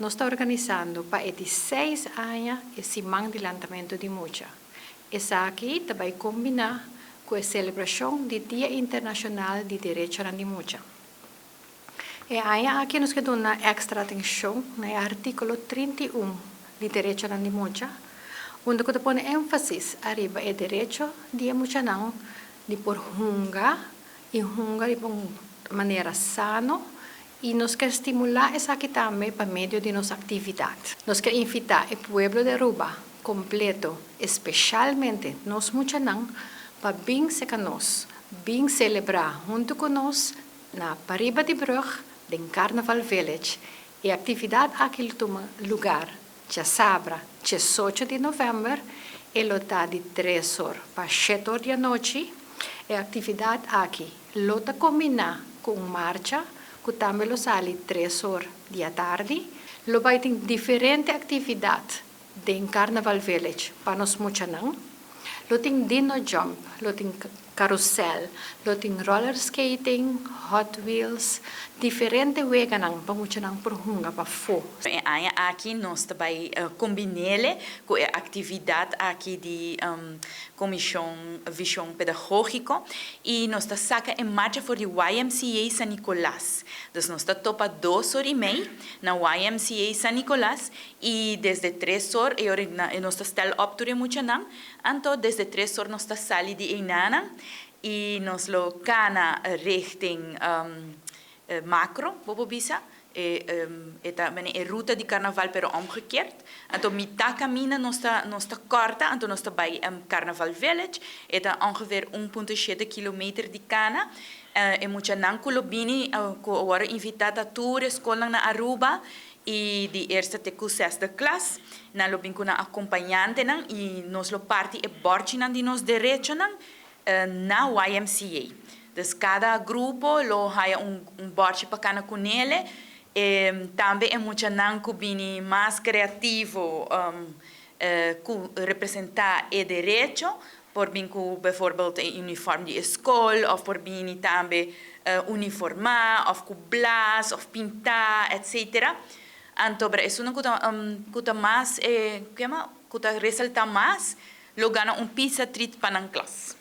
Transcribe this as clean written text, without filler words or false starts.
Nos ta organisando pa e di 6 aña e Siman di Lantamento di Mucha. Esaki ta bay combina cu e celebracion di Dia Internacional di Derecho di Mucha. E aña aki nos kier duna extra atencion na articulo 31 di Derecho di Mucha, unda cu ta pone enfasis ariba e derecho di mucha nan di por hunga y hunga di un manera sano, y nos kier stimula esaki tambe pa medio di nos actividad. Nos kier invita e pueblo di Aruba completo, especialmente nos muchanan, pa bin serca nos, bin celebra hunto cu nos na pariba di brug, di Carnival Village. E actividad aki ta tuma lugar diasabra, 18 di november, y lo ta di 3 or pa 7 or di anochi. E actividad aki lo ta combina cu un marcha, cu tambe lo sali 3 or di atardi. Lo bay tin diferente actividad den Carnival Village pa nos muchanan. Lo tin dino jump, lo tin carousel, lo tin roller skating, Hot Wheels, diferente weganan pa muchanan por hunga pafo. E aña aki nos ta bay combin'e cu e actividad aki di Comision Vision Pedagogico y nos ta saca en marcha for di YMCA San Nicolas. Dus nos ta topa 2 or y mei na YMCA San Nicolas y desde 3 or y nos ta stel op tur muchanan. Anto desde 3 or nos ta sali di einan y nos lo cana richting Makro, bo por bisa. E ruta di carnaval, pero omgekeerd. Anto mita camina nos ta corta, anto nos ta bay Carnival Village. E ta ongeveer 1.7 kilometer di cana. E muchanan cu lo bini, cu a wordo invita tur scol na Aruba y di eerste te cu zesde klas. Nan lo bin cu nan acompañantenan y nos lo parti e borchinan di nos derechonan na YMCA. Dus cada grupo lo haya un borchi pa cana cu ne. Tambe e muchanan cu bini mas creativo cu representa e derecho, por bin cu bijvoorbeeld een uniform di scol of por bini tambe uniforma of cu blaas of pinta, etc. Anto, pero esun cu ta mas, cu ta resalta mas, lo gana un pizza treat pa nan klas.